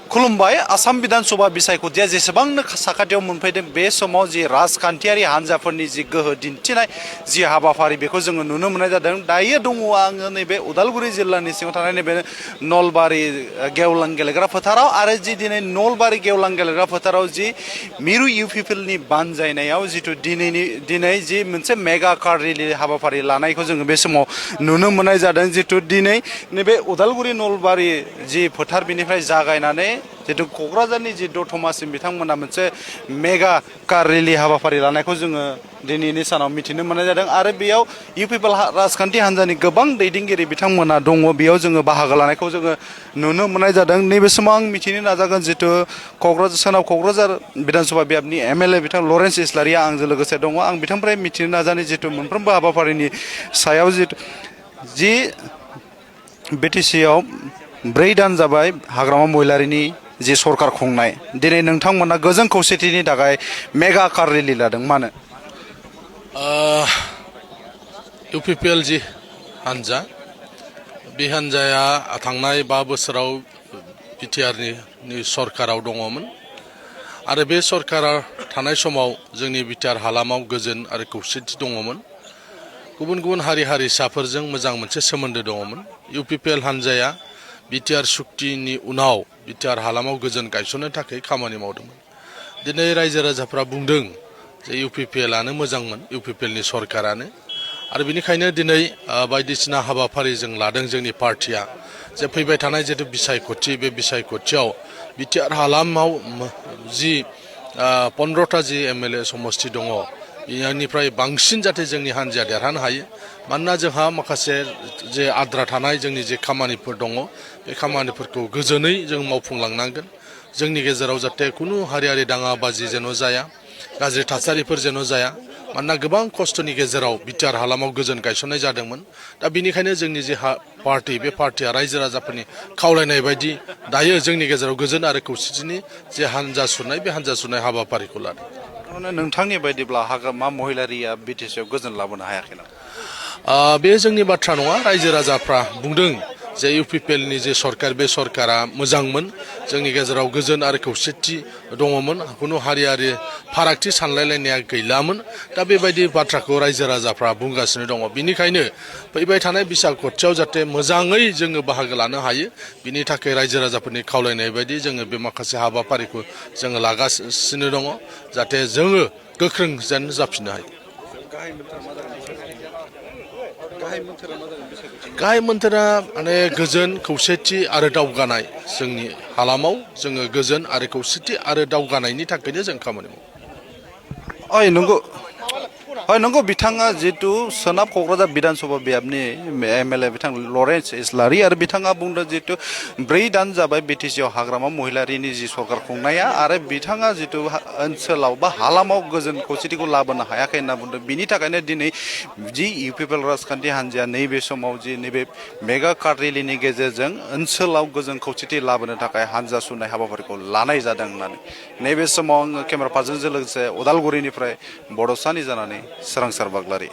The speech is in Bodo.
खुलुमबाय आसाम विधानसभा बिसायख'थिया जेसेबांनो साखाथियाव मोनफैदों बे समाव जि राजखान्थियारि हान्जाफोरनि जि गोहो दिन्थिनाय जि हाबाफारि बेखौ जोङो नुनो मोननाय जादों। दायो दङ आङो नैबे उदालगुरि जिल्लानि सिङाव थानाय नैबे नलबारि गेवलां गेलेग्रा फोथाराव आरो जि दिनै नलबारि गेवलां गेलेग्रा फोथाराव जि मिरु इउपिपिएलनि बानजायनायाव जिथु दिनै जि मोनसे मेगा कार रेलि हाबाफारि लानायखौ जोङो बे समाव नुनो मोननाय जादों। जिथु दिनै नैबे उदालगुरि नलबारि जि फोथार बेनिफ्राय जागायनानै जितु क'क्राझारनि जि दतमासिम बिथांमोना मोनसे मेगा कार रेलि हाबाफारि लानायखौ जोङो दिनैनि सानाव मिथिनो मोननाय जादों आरो बेयाव इउपिपिएल राजखान्थि हान्जानि गोबां दैदेनगिरि बिथांमोना दङ। बेयाव जोङो बाहागो लानायखौ जोङो नुनो मोननाय जादों। नैबे समाव आं मिथिनो नाजागोन जितु सोनाब क'क्राझार विधानसभा बियाबनि एमएलए बिथां लरेन्स इस्लारिया आंजों लोगोसे दङ। आं बिथांनिफ्राय मिथिनो नाजानि जितु मोनफ्रोमबो हाबाफारिनि सायाव जि बिटिसिआव 4 दान जाबाय हाग्रामा महिलारिनि जि सरकार खुंनाय, दिनै नोंथांमोना गोजोन खौसेथिनि थाखाय मेगा कार रेलि लादों, मानो? इउपिपिएल जि हान्जा, बे हान्जाया थांनाय 5 बोसोराव बिटिआरनि सरकाराव दङमोन आरो बे सरकारा थानाय समाव जोंनि बिटिआर हालामाव गोजोन आरो खौसेथि दङमोन। गुबुन गुबुन हारि हारिसाफोरजों मोजां मोनसे सोमोन्दो दङमोन। इउपिपिएल हान्जाया बिटिआर सुक्तिनि उनाव बिटिआर हालामाव गोजोन गायसननो थाखाय खामानि मावदोंमोन। दिनै रायजो राजाफ्रा बुंदों जे इउपिपिएलआनो मोजांमोन, इउपिपिएलनि सरकारानो, आरो बेनिखायनो दिनै बायदिसिना हाबाफारि जों लादों जोंनि पार्टिया जे फैबाय थानाय जितु बिसायख'थि, बे बिसायख'थियाव बिटिआर हालामाव जि 15टा जि एमएलए समष्टि दङ बेनिफ्राय बांसिन जाहाथे जोंनि हान्जाया देरहानो हायो। मानोना जोंहा माखासे जे आद्रा थानाय जोंनि जे खामानिफोर दङ बे खामानिफोरखौ गोजोनै जों मावफुंलांनांगोन। जोंनि गेजेराव जाहाथे खुनु हारियारि दाङाबाजि जेन' जाया, गाज्रि थासारिफोर जेन' जाया। मानोना गोबां खस्थ'नि गेजेराव बिटिआर हालामाव गोजोन गायसननाय जादोंमोन। दा बेनिखायनो जोंनि जे पार्टि, बे पार्टिया रायजो राजाफोरनि खावलायनाय बायदि दायो जोंनि गेजेराव गोजोन आरो खौसेथिनि जे हान्जा सुरनाय, बे हान्जा सुरनाय हाबाफारिखौ लादों। नोंथांनि बायदिब्ला हाग्रामा महिलारिया बिटिसिआव गोजोन लाबोनो हायाखै नामा? बे जोंनि बाथ्रा नङा। रायजो राजाफ्रा बुंदों जे इउपिपिएलनि जे सरकार, बे सरकारा मोजांमोन, जोंनि गेजेराव गोजोन आरो खौसेथि दङमोन, खुनु हारियारि फारागथि सानलायलायनाया गैलामोन। दा बेबायदि बाथ्राखौ रायजो राजाफ्रा बुंगासिनो दङ। बिनिखायनो फैबाय थानाय बिसायख'थियाव जाहाथे मोजाङै जोङो बाहागो लानो हायो, बिनि थाखाय रायजो राजाफोरनि खावलायनाय बायदि जोङो बे माखासे हाबाफारिखौ जोङो लागासिनो दङ, जाहाथे जोङो गोख्रों जेन जाफिननो हायो। गाहाय मोन्थोरा माने गोजोन, खौसेथि आरो दावगानाय। जोंनि हालामाव जोङो गोजोन आरो खौसेथि आरो दावगानायनि थाखायनो जों खामानि मावो। नंगौ बिथाङा जितु सोनाब क'क्राझार विधानसभा बियाबनि एमएलए बिथां लरेन्स इस्लारि आरो बिथाङा बुंदों जितु 4 दान जाबाय बिटिसिआव हाग्रामा महिलारिनि जि सरकार खुंनाया आरो बिथाङा जितु ओनसोलाव बा हालामाव गोजोन खौसेथिखौ लाबोनो हायाखै होनना बुंदों। बिनि थाखायनो दिनै जि इउपिपिएल राजखान्थि हान्जाया नैबे समाव जि नैबे मेगा कार रेलिनि गेजेरजों ओनसोलाव गोजोन खौसेथि लाबोनो थाखाय हान्जा सुरनाय हाबाफारिखौ लानाय जादों होननानै। नैबे समाव आङो केमेरा पार्सनजों लोगोसे उदालगुरिनिफ्राय बड'सानि जानानै सोरांसार बाग्लारि।